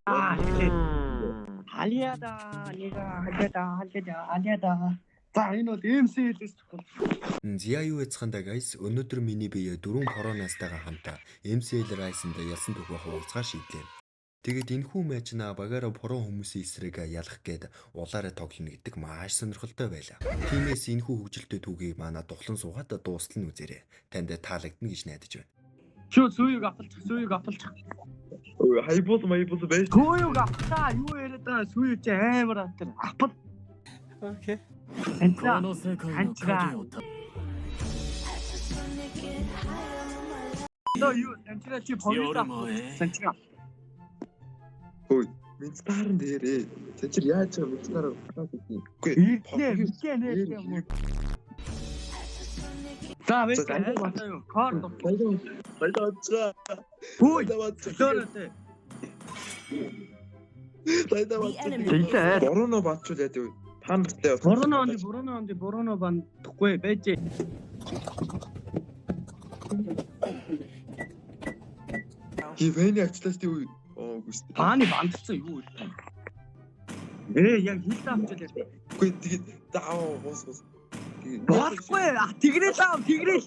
Халиада нига халиада халиада халиада. За энэ бол MCL-с чухал. Зя юу яцханда guys, өнөөдөр миний бие дөрвөн коронастайгаа хамт MCL Rise-нд ялсан түүхээ хуваалцгаа шийдлээ. Тэгээд энэхүү матч на багаараа про хүмүүсийн эсрэг ялах гээд улаараа тоглоно гэдэг маш сонирхолтой байлаа. Тиймээс энэхүү хөгжилтэй түүхийг манай дуглан суугаад дуустал нь үзээрэй. Танд таалагдана гэж найдаж байна. Шүү сүүюг авалчих, сүүюг авалчих. Ой, хайбул майбул байж. Сүүюг авлаа. Юу яриад байгаа сүүюг чи амар атар. Апл. Окей. Анцаа. この世界の Анцгаа. 影をた Одоо юу анцгаа чи 夜 повид もえ Анцгаа. Ой, Минстар дээрээ. Тэчэр яаж байгаа Минстар утгаа гэдэг. Үгүй. Илээ, илээ нэ юм уу? За вэ. За, за, Юу? Кор. Баялаа. Баялаа бацгаа. Хүй. Баялаа бацгаа. Зөөрөтэй. Баялаа бацгаа. Тэглээ. Бороно бацвал яа гэв. Та нартай. Буруно онди, буруно онди, буруно бандахгүй байж. Хивэний авчлаа шүү дээ. Оо үгүй шүү. Пааны бандцсан юу вэ? Ээ яг хил авчлаа. Үгүй тэгээд заав гус гус. Болохгүй. Тэгрэл ав, тэгрэл.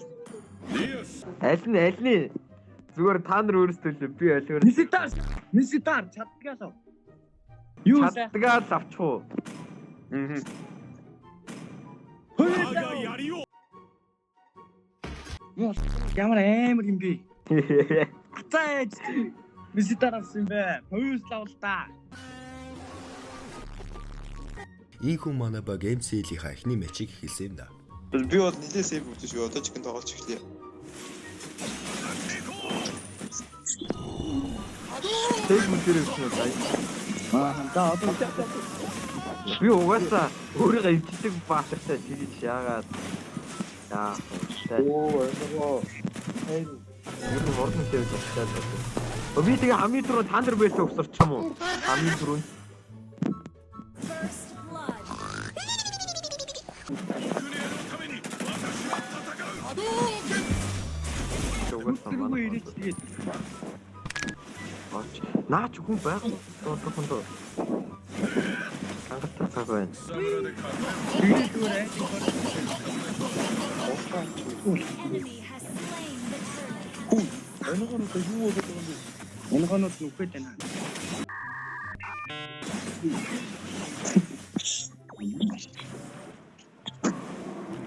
Аль нь аль нь зүгээр та нар өөрсдөө л би алиор Миситар, миситар чаддгаа л. Юу сайн. чаддгаа л авчих уу? Аа. Ямар амар юм бэ? Ацаа ээж чи миситар авсан юм бэ? Повис лавл та. Ийхүү манай баг MCL-ийнхаа эхний матчийг эхэлсэн юм да. Би бол нилээ сейв өгсөн шүү. Одоо ч гэн тоглож эхлэе. Тэг мүлээр өгсөн үү? Аа за одоо Би угаасаа өөрийгөө ивчдэг баатартай тэгэж яагаад яа тэ. Оо, ойлгоо. Ер нь хурдан сэвж болчихлоо л байна. Би тэгээ хамгийн түрүүнд та нар байсан өгсөрч юм уу? Хамгийн түрүүнд First blood. угаасаа тэргүй манай. ирээч тэгээд Орч. Наа ч хүн байгаа одоохондоо. Хангалттай цаг байна. тэгрэл зүгээр айж. Enemy has slain the turtle. Ойлгооноо юу болоод байгаа юм бэ? Унгонууд нүхэд байна.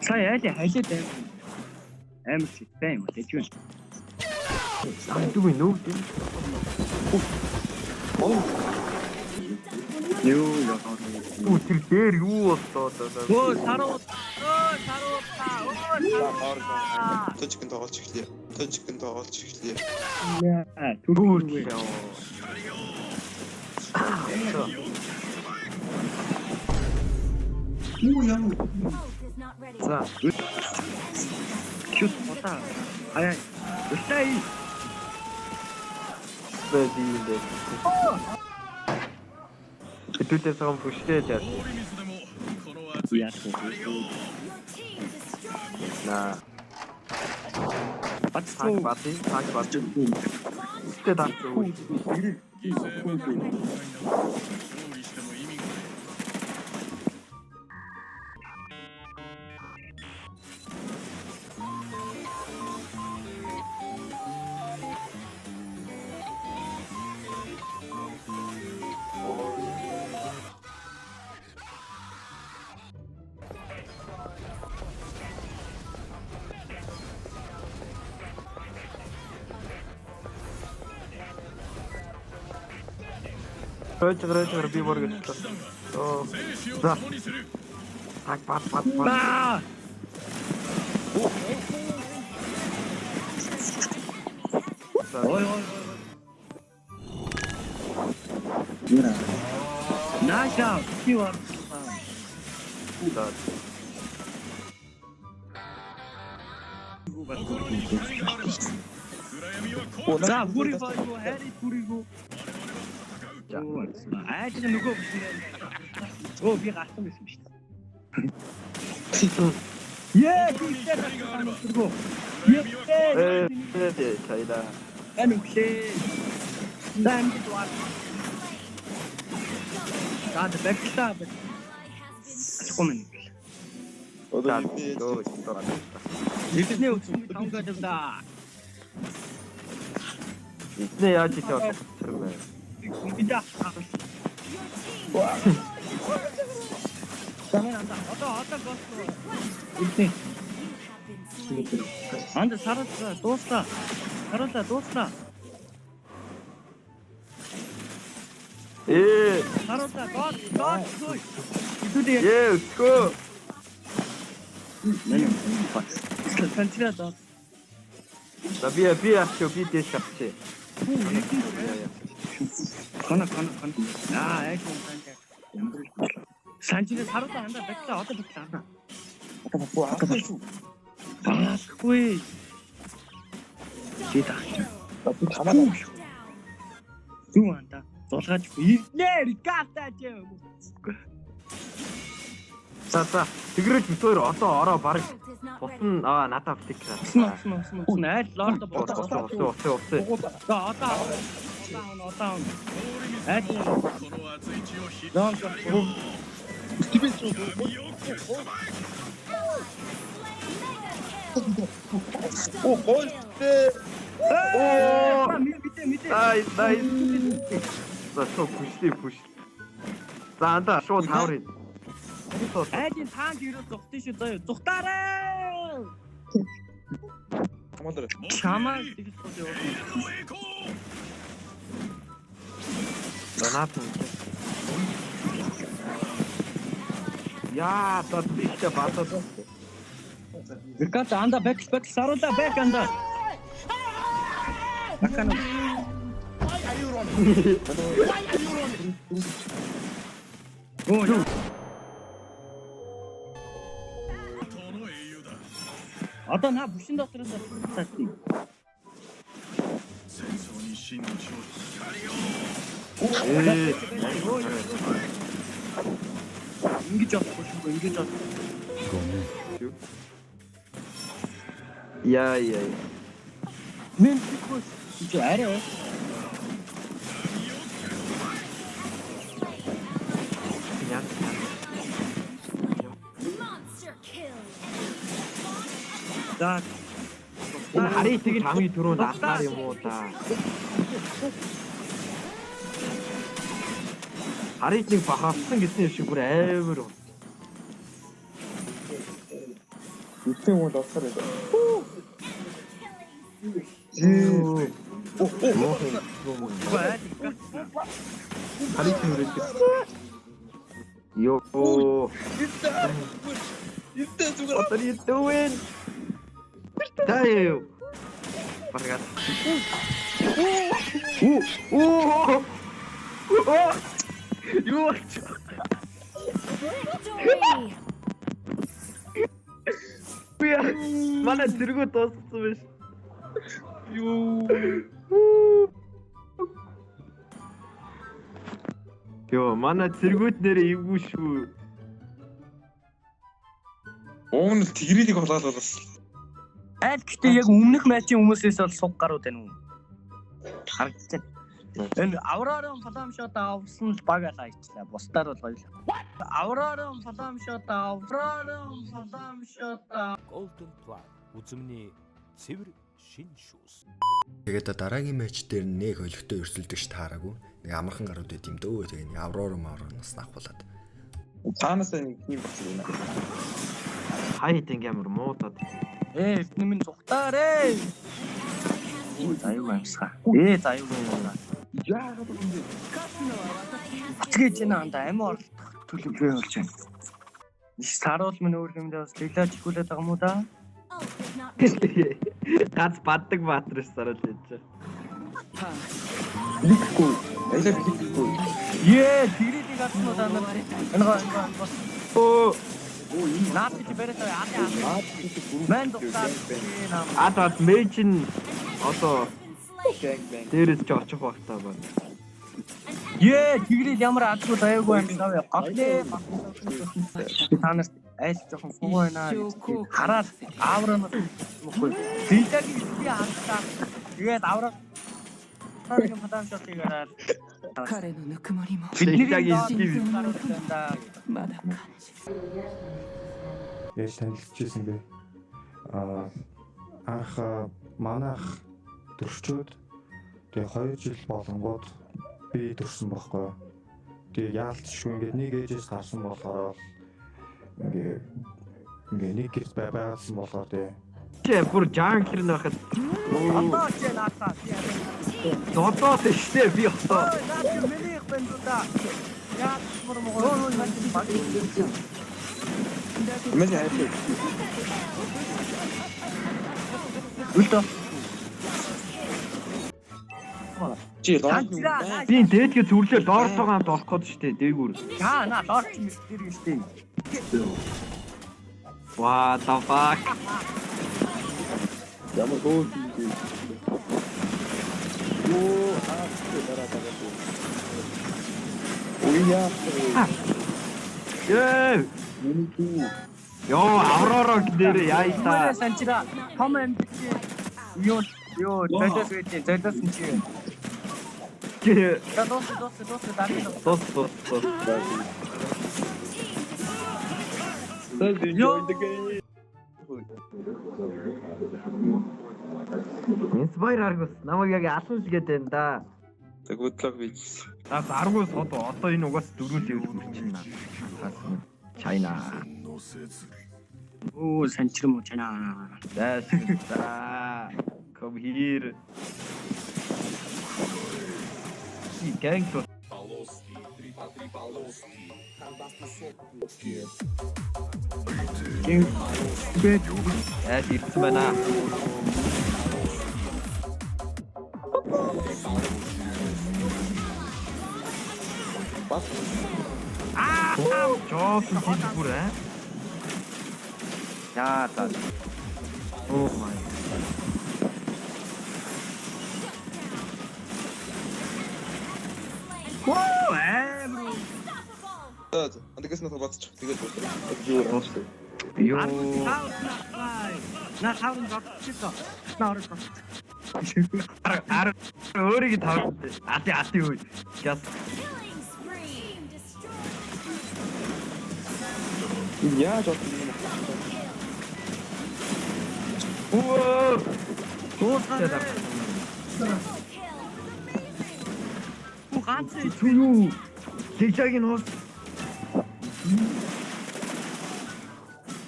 Сая айл халиад амар амар чигтэй юм лэж юу. Амдгүй нүүгд юм. Юу яа. Үу тэр дээр юу боллоо даа. Өө саруу. Өө саруу та. Өө саруу. Одоо ч гэн тоглож эхлэе. Одоо ч гэн тоглож эхлэе. Түрүү. Юу яа. Ult is not ready. За. Чүт удаа. Аяа. Үлтэй. Би юм бэ. Хэдүүлээ цагаан бүштэй жаа. Яа. Your team destroyed the Наа. Бацгүй. Танк бат, танк бат. Тэ танк үгүй. is not ready. Ройж ройж би бор гэж. Оо. За. Танк бат бат бат. Баа. Ой ой. Наша, би war. За. За, бүрий боё, хайри бүрийгүү. За. Айж нөгөө бүхэн. Өө би гарсан байсан шүү дээ. Ее, би тэргүй. Ее, Э, чайда. энэ өглөө. За амьд вар. За бэклаа. Ахгүй минь. Одоо Эдний өчигдөр тавгаа да. Эдний яаж идэх вэ? Бид Одоо гол. Эдний. Анда саруулаа дууслаа. Саруулаа дууслаа. Ээ. Саруулаа гол гол хөөе. Хэдүүлээ. Ээ өсгөө. Санчраа доо. За би авчих би дээш авчих. Кона кона кона. Аа яг юм санчаа. Санчраа саруулаа анда бэклаа одоо бэклаа анда. Одоо шүү. Баахгүй. Чи таач. Би тамаа. Юу анда? Зулгааж ирнэ риката ч. За за. Тэгрэж бит хоёр одоо ороо баг. Бусна аа надад флик. Усан айл лорд болоо. Усан. За одоо одоо айл. Лорд. Оо гойлтой. Оо мэдээ. Най най. За шууд бүшлээ бүш. За анда шууд таврын. Айлын таанк ирэл зүхтэн шүү заяа. Зүхтаарай. Хамаалаа. Чамаа тэгж сууж явуулна. За наад нь. Яа, тод биштэй батад. Риката анда бэк бэк саруулаа бэк анда. Акана. Why are you running? Why are you running? Оо. Одоо наа бүшин дотроос цаасан. Ээ. Ингэж болохгүй шүү, ингэж болохгүй. Яа яа. Мен тэггүй. Чи арай. Яа. Monster kill. За. Энэ харыг тэгж хамгийн түрүүнд авсаар юм уу та. Харыг нэг бахавсан гэсэн юм шиг бүр амар. Үтэн хүн олсоор байна. Юу. Оо оо. Харыг нүрээд. Йоо. Ирдэ зүгээр. What are you doing? Таа. Баргад. Оо. Оо. Оо. Юу болч? Victory. Би манай зэргүү дууссан биш. Юу. Йоо, манай зэргүүд нэрээ эвгүй шүү. Уг нь тэгрэлийг хулгаалал бас. Айл гэтээ яг өмнөх матчийн хүмүүсээс бол суг гарууд байна уу? Харагдчихэв. Энэ Аврорын флам шот авсан л баг алаа ичлээ. Бусдаар бол гоё л. Аврорын флам шот, Аврорын флам шот. Golden Plug үзмний цэвэр шин шүүс. Тэгээд дараагийн матч дээр нэг холигтой өрсөлдөгч таараагүй. Нэг амархан гарууд байд юм дөө. Тэгээ нэг Аврора Мавроноос авахулаад. Цаанаас нэг юм болсон юм. Хайт ингээм амар муудаад. Ээ, эрдэнэ минь зүхтаарэ. Заяаг амьсгаа. Ээ, заяаг амьсгаа. Яагаад юм бэ? Тэгэж энэ анда амиа оролдох төлөв бий болж байна. Саруул минь өөр юмдээ бас лилаж ихүүлээд байгаа юм уу да? Ult is not ready. Гац баддаг баатар ш саруул яаж. Ликгүй. Айлаа ликгүй. Ее, тэгрэлийг авсан уу да нар? Энэ гоо энэ гоо. Оо, Наад чи бариад аа. Мэн духтаа. ад ад мэж нь одоо Been slain. Gang bang. дээрээс ч очих байх та байна. Ее, тэгрэл ямар адгүй даяагүй юм даа. Готлээ. Та нарт айл жоохон фугу байна. Хараад авраа мөхгүй. Лилагийг би харлаа. Тэгээд авраа юм флам шотыг хараад 彼のぬくもりも Бидний Яг доор гарууд байна да. まだ感じる Яаж танилцчихсан бэ? Аа анх манайх төрчөөд тэгээ 2 жил болонгууд би төрсөн байхгүй. Тэгээ яалтчгүй ингээд нэг ээжээс гарсан болохоор ингээ ингээ нэг гэрт байгаадсан болохоор тэгээ Чи бүр jungle нь байхад Одоо чи наатаа. додоо тийштэй би одоо. Ой, наа чи миний их байна даа. Яа мөр мөр наа чи баг. Миний хайр. Үлдөө. Чи лорд Санчраа. Би дээдгээ зүрлээ лордтойгоо хамт олох гээд штэ дээгүүр. Яа наа лорд чи тэр гэлтэй. What the fuck? Ямар хөөх юм бэ? Йоо, аа дараа дараа. Ой яа. Ээ. Миний дүү. Йоо, Аврора дээр яа та. Санчраа. Том амьд чи юу юу золиос байж золиос нь чи. Чи За дуус дуус дуус дараа. тус тус тус. Let's enjoy the game. Inspire Argus намайг яг алан л гээд байна да. За good luck bitch. За Argus одоо энэ угаас 4 level хүрчихнэ. China. Оо санчрам уу чанаа. За за. Come here. Чи gang тул. Яаж ирсэн байна? Бас Аа, жоохон хил бүр аа. Яа та. Oh my. Оо амар. За за. Андгаас нь бацчих. Тэгээд юу вэ? Йоо. На таврын зодчихлоо. На орой зодчих. Ар өөрийг тавь. Ати ати үе. Just Killing spree. Destroy. Яаж одоо юм бэ? Whoa. Дуусгаа. Triple kill. Amazing. Үу ганц Юу? Лижагийн уус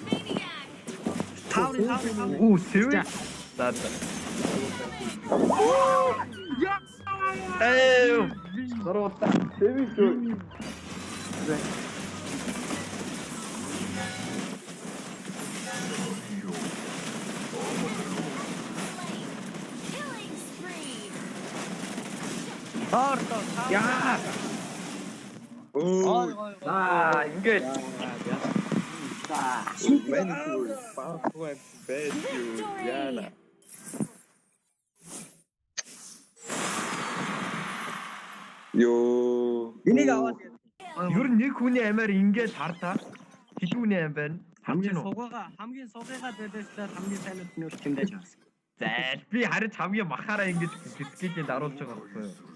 Maniac. таврын таврын таврын. Үу сэвэ. За за. Эв. Дөрөвдө. Сэвэ шүү. Killing spree. Доор доор. Яа. Өө. За ингээд Мэн юу? Баахгүй байж юу? Яана. Йоо. Энийг аваад ер нь нэг хүний амиар ингээд хар та. Хэд хүний ам байна? хамгийн сугаагаа хамгийн сугыгаа зэлээслээд хамгийн сайнууд нь үл тэмдэж авсан. За би харин хамгийн махаараа ингэж бискитийн даруулж байгаа байхгүй юу?